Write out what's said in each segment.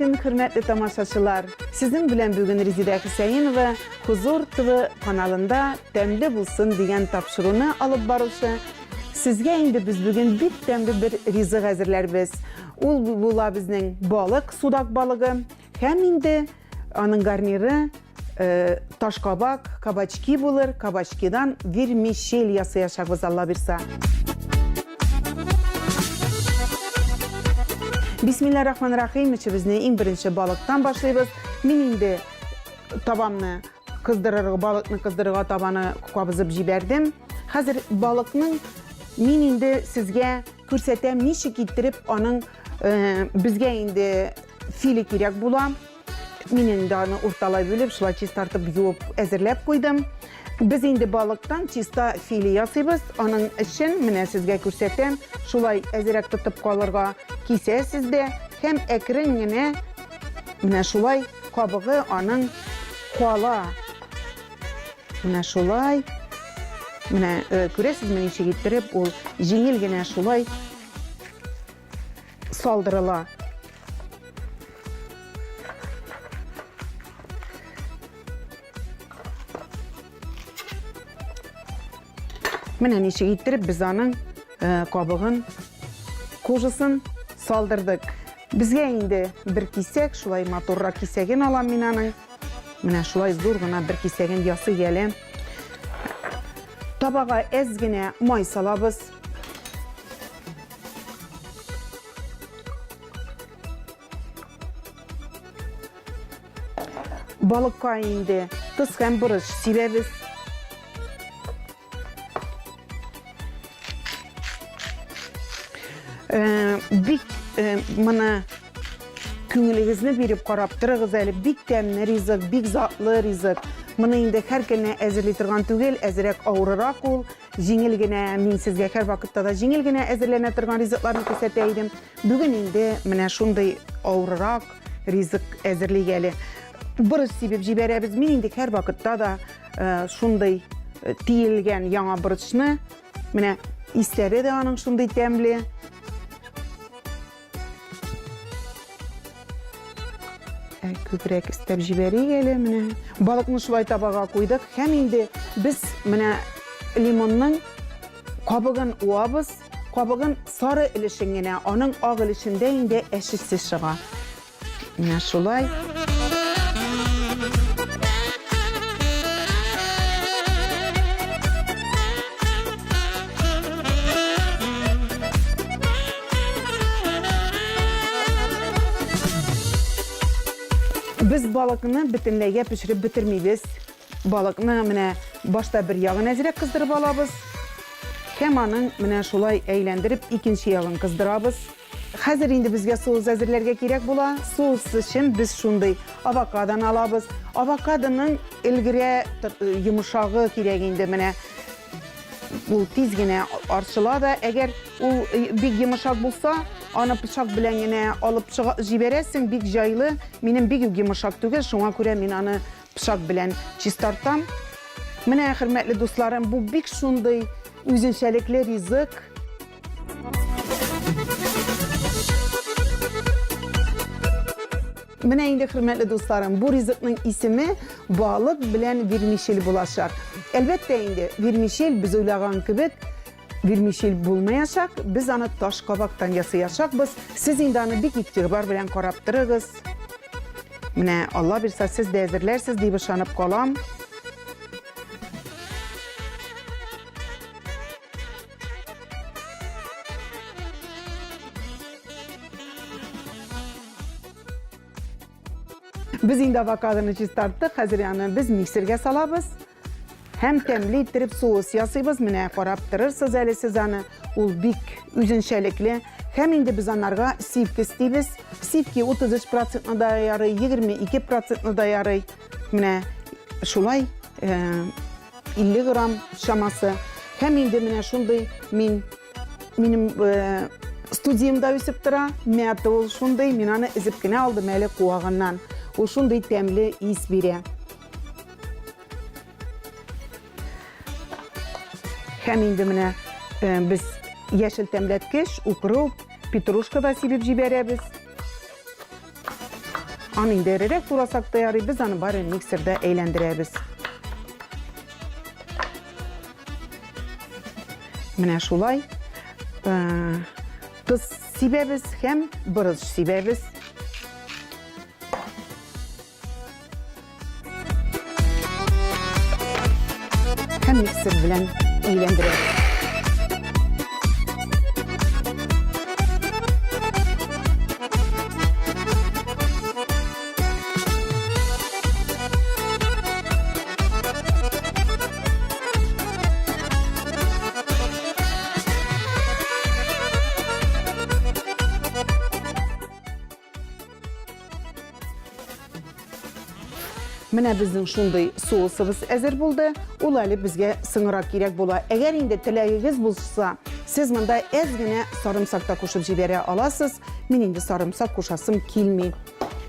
Хәерле көн, хөрмәтле тамашачылар! Сезнең белән бүген Резидә Хөсәенова Хозур ТВ каналында Тәмле булсын дигән тапшыруны алып баручы. Сезгә инде без бүген бик тәмле бер ризык әзерләрбез. Ул була безнең балык, судак балыгы һәм инде аның гарниры э, ташкабак, кабачки булыр. Кабачкидан вермишель ясаячакбыз, Алла бирса. Бисмилла рахман рахим, эшебезне иң беренче балыктан башлыйбыз. Мин инде табамны кыздырырга, балыкны кыздырырга табаны кабызып җибәрдем. Хәзер балыкның мин инде сезгә күрсәтәм, ничек иттереп аның э, безгә инде филе кирәк була. Мин инде аны урталай бүлеп, шулай чистартып юып әзерләп куйдым. Без инде балыктан чиста филе ясыйбыз. Аның өчен менә сезгә күрсәтәм. Шулай әзерәк тотып калырга кисәсез дә һәм әкрен генә менә шулай кабыгы аның кала. Менә шулай. Менә э, күрәсезме ничек иттереп ул җиңел генә шулай салдырыла. Менә ничек иттереп без аның э, кабыгын, кожасын салдырдык. Безгә инде бер кисәк, шулай матуррак кисәген алам мин аның. Менә шулай зур гына бер кисәген ясый әле. Табага әз генә май салабыз. Балыкка инде тоз һәм борыч сибәбез. Э, бик э, моны күңелегезне биреп карап торыгыз әле. Бик тәмле ризык, бик затлы ризык. Моны инде һәр көнне әзерли торган түгел, әзерәк авырырак ул. Җиңел генә, мин сезгә һәрвакытта да җиңел генә әзерләнә торган ризыкларны күрсәтә идем. Бүген инде менә шундый авыррак ризык әзерлик әле. Борыч сибеп җибәрәбез. Мин инде һәрвакытта да э, шундый э, тиелгән яңа борычны, менә исләре дә аның шундый тәмле. Ә, күбрәк өстәп җибәрик әле менә. Балыкны шулай табага куйдык һәм инде без менә лимонның кабыгын уабыз. Кабыгын сары өлешен генә, аның ак өлешендә инде әчесе чыга. Менә шулай. Без балыкны бөтенләйгә пешереп бетермибез. Балыкны менә башта бер ягын әзрәк кыздырып алабыз. Һәм аның менә шулай әйләндереп икенче ягын кыздырабыз. Хәзер инде безгә соус әзерләргә кирәк була. Соус өчен без шундый авокадоны алабыз. Авокадоның өлгерә йомшагы кирәк инде менә. Ул тиз генә арчыла да, әгәр ул э, бик йомшак булса, аны пычак белән генә алып чыга җибәрәсең, бик җайлы. Минем бик үк йомшак түгел, шуңа күрә мин аны пычак белән чистартам. Менә, хөрмәтле дусларым, бу бик шундый үзенчәлекле ризык. Менә инде, хөрмәтле дусларым, бу ризыкның исеме балык белән вермишель булачак. Әлбәттә инде, вермишель без уйлаган кебек вермишель булмаячак. Без аны таш кабактан ясаячакбыз. Сез инде аны бик игътибар белән карап торыгыз. Менә Алла бирса, сез дә әзерләрсез дип ышанып калам. Без инде авокадоны чистарттык, хәзер аны без миксерга салабыз. Һәм тәмле иттереп соус ясыйбыз. Менә карап торырсыз әле сез аны. Ул бик үзенчәлекле. Һәм инде без анарга сивки өстибез. Сивки 33 процентны да ярый, 22 процентны да ярый. Менә шулай 50 э, грамм чамасы. Һәм инде менә шундый мин Минем э, студиямдә үсеп тора. Мята ул шундый, мин аны өзеп кенә алдым әле куагыннан. Ул шундый тәмле ис бирә. Һәм инде менә э, без яшел тәмләткеч, укроп, петрушка да сибеп җибәрәбез. Аны инде эрерәк турасак та ярый, без аны бары миксерда әйләндерәбез. Менә шулай. Э, тоз сибәбез һәм борыч сибәбез. Һәм миксер белән әйләндерәбез. Менә безнең шундый соусыбыз әзер булды. Ул әле безгә соңрак кирәк була. Әгәр инде теләгегез булса, сез монда әз генә сарымсак та кушып җибәрә аласыз. Мин инде сарымсак кушасым килми.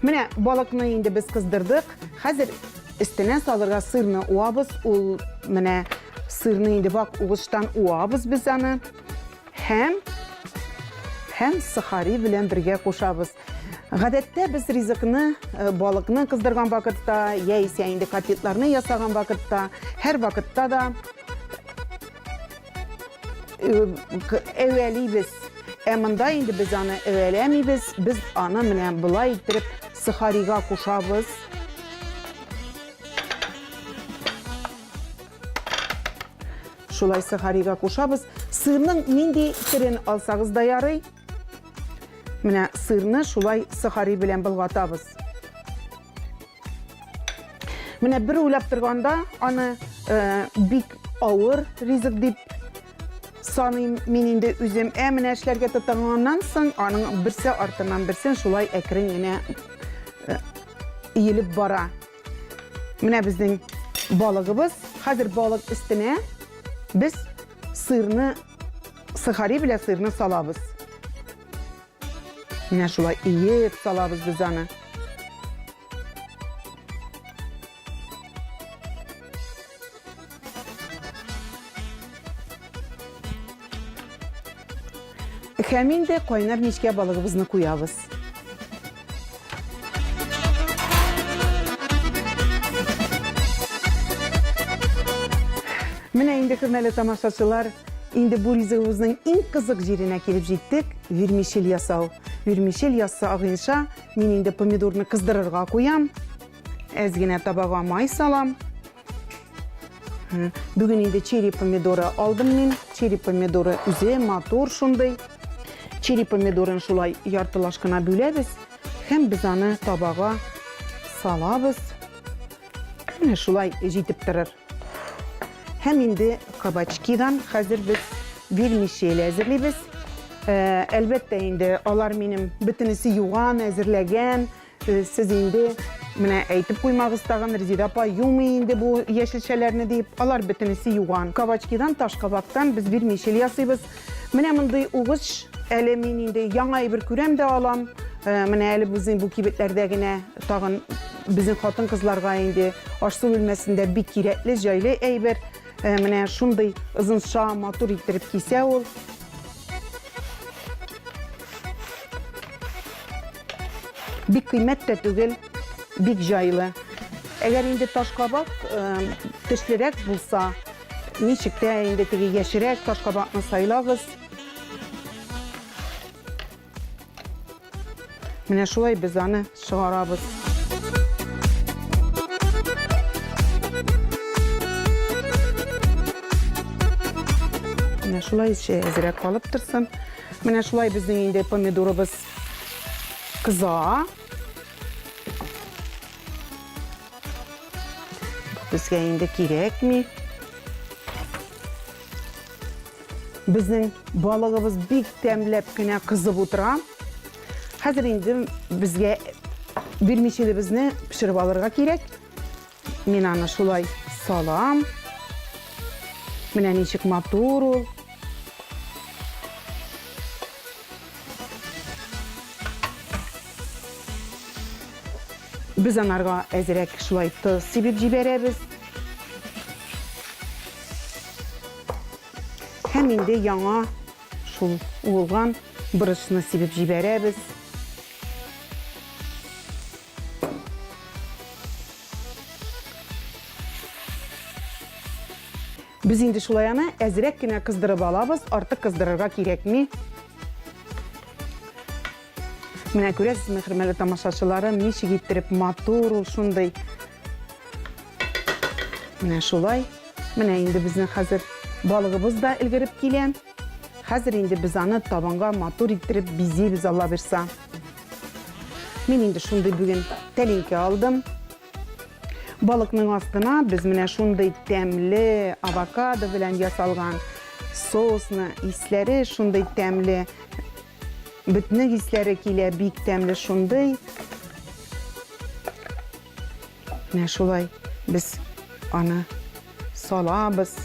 Менә балыкны инде без кыздырдык. Хәзер өстенә салырга сырны уабыз. Ул менә сырны инде вак угычтан уабыз без аны. Һәм һәм сохари белән бергә кушабыз. Гадәттә без ризыкны, э, балыкны кыздырган вакытта, яисә инде котлетларны ясаган вакытта, һәр вакытта да э, әвәлибез. Ә монда инде без аны әвәләмибез, без аны менә болай иттереп сохарига кушабыз. Шулай сохарига кушабыз. Сырның нинди төрен алсагыз да ярый. Менә сырны шулай сохари белән болгатабыз. Менә бер уйлап торганда аны э, бик авыр ризык дип саныйм мин инде үзем. Ә менә эшләргә тотынганнан соң аның берсе артыннан берсен шулай әкрен генә э, иелеп бара. Менә безнең балыгыбыз. Хәзер балык өстенә без сырны, сохари белән сырны салабыз. Менә шулай иеп салабыз без аны. Һәм инде кайнар мичкә балыгыбызны куябыз. Менә инде, хөрмәтле тамашачылар, инде бу ризыгыбызның иң кызык җиренә килеп җиттек, вермишель ясау. Вермишель ясагынча мин инде помидорны кыздырырга куям. Әз генә табага май салам. Бүген инде черри помидоры алдым мин. Черри помидоры үзе матур шундый. Черри помидорын шулай яртылаш кына бүләбез һәм без аны табага салабыз. Менә шулай җитеп торыр. Һәм инде кабачкидан хәзер без вермишель әзерлибез. Э, әлбәттә инде алар минем бөтенесе юган, әзерләгән. Э, сез инде менә әйтеп куймагыз тагын, Резеда апа юмый инде бу яшелчәләрне дип. Алар бөтенесе юган. Кабачкидан, ташкабактан без вермишель ясыйбыз. Менә мондый угыч әле мин инде яңа әйбер күрәм дә алам. Э, менә әле безнең бу кибетләрдә генә тагын безнең хатын-кызларга инде аш-су бүлмәсендә бик кирәкле, җайлы әйбер. Э, менә шундый озынча, матур иттереп кисә ул. Бик кыйммәт тә түгел, бик җайлы. Әгәр инде ташкабак э, тешлерәк булса, ничек тә инде теге яшерәк ташкабакны сайлагыз. Менә шулай без аны чыгарабыз. Менә шулай эче әзрәк калып торсын. Менә шулай безнең инде помидорыбыз кыза. Безгә инде кирәкми. Безнең балыгыбыз бик тәмләп кенә кызып утыра. Хәзер инде безгә вермишелебезне пешереп алырга кирәк. Мин аны шулай салам. Менә ничек матур ул. Без анарга әзрәк шулай тоз сибеп җибәрәбез. Һәм инде яңа шул уылган борычны сибеп җибәрәбез. Без инде шулай аны әзрәк кенә кыздырып алабыз, артык кыздырырга кирәкми. Менә күрәсезме, хөрмәтле тамашачыларым, ничек иттереп матур ул шундый. Менә шулай. Менә инде безнең хәзер балыгыбыз да өлгереп килә. Хәзер инде без аны табанга матур иттереп бизибез, Алла бирса. Мин инде шундый бүген тәлинкә алдым. Балыкның астына без менә шундый тәмле авокадо белән ясалган соусны, исләре шундый тәмле, бөтнек исләре килә, бик тәмле шундый. Менә шулай без аны салабыз.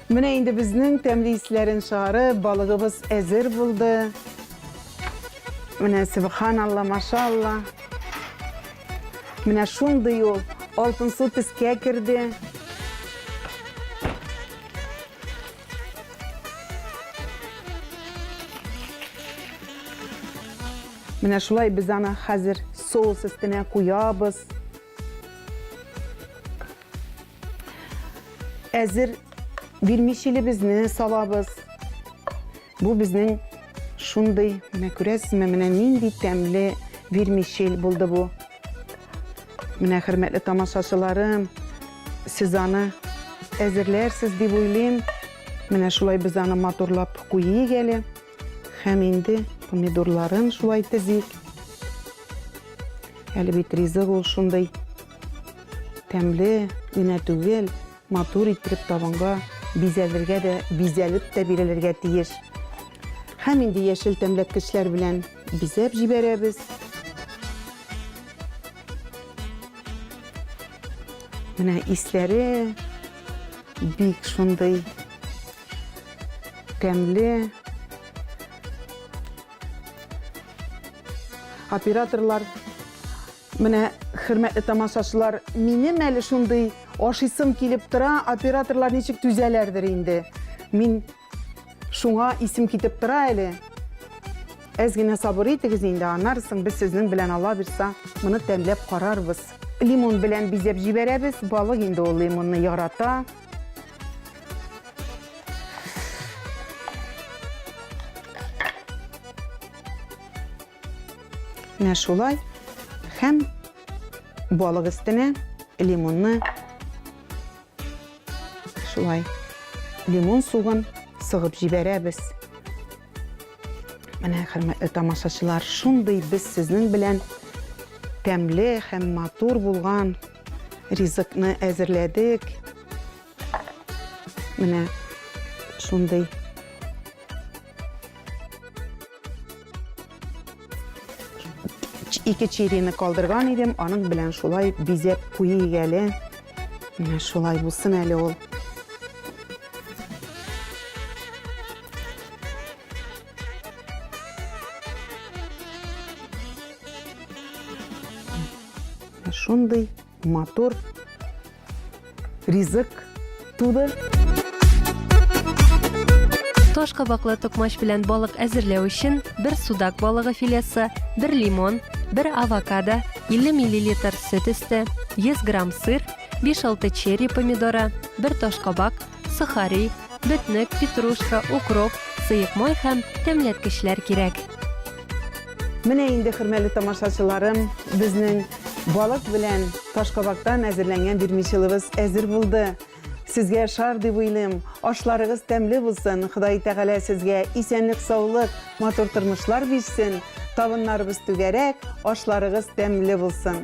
Менә инде безнең тәмле исләрен чыгарып, балыгыбыз әзер булды. Менә сөбханалла, машалла. Менә шундый ул алтынсу төскә керде. Менә шулай без аны хәзер соус өстенә куябыз. Әзер вермишелебезне салабыз. Бу безнең шундый, менә күрәсезме, менә нинди тәмле вермишель булды бу. Менә, хөрмәтле тамашачыларым, сез аны әзерләрсез дип уйлыйм. Менә шулай без аны матурлап куйыйк әле. Һәм инде помидорларын шулай тезик. Әле бит ризык ул шундый тәмле генә түгел, матур иттереп табынга бизәлергә дә, бизәлеп тә бирелергә тиеш. Һәм инде яшел тәмләткечләр белән бизәп җибәрәбез. Менә исләре бик шундый тәмле. Операторлар, менә хөрмәтле тамашачылар, минем әле шундый ашыйсым килеп тора, операторлар ничек түзәләрдер инде. Мин шуңа исем китеп тора әле. Әз генә сабыр итегез инде, аннары соң без сезнең белән Алла бирса, моны тәмләп карарбыз. Лимон белән бизәп җибәрәбез. Балык инде ул лимонны ярата. Менә шулай. Һәм балык өстенә лимонны шулай лимон сугын сыгып җибәрәбез. Менә, хөрмәтле тамашачылар, шундый без сезнең белән тәмле һәм матур булган ризыкны әзерләдек. Менә шундый ике черины калдырган идем, аның белән шулай бизәп куйыйк әле. Менә шулай булсын әле ул. Шундый матур ризык туды. Таш кабаклы токмач белән балык әзерләү өчен бер судак балыгы филесы, бер лимон, бер авокадо, 50 миллилитр сөт өсте, 100 грамм сыр, 5-6 черри помидоры, бер ташкабак, сухари, бөтнек, петрушка, укроп, сыек май һәм тәмләткечләр кирәк. Менә инде, хөрмәле тамашачыларым, безнең балык белән ташкабактан әзерләнгән вермишелыбыз әзер булды. Сезгә ошар дип уйлыйм. Ашларыгыз тәмле булсын. Ходай Тәгалә сезгә исәнлек-саулык, матур тормышлар бирсен. Табыннарыбыз түгәрәк, ашларыгыз тәмле булсын.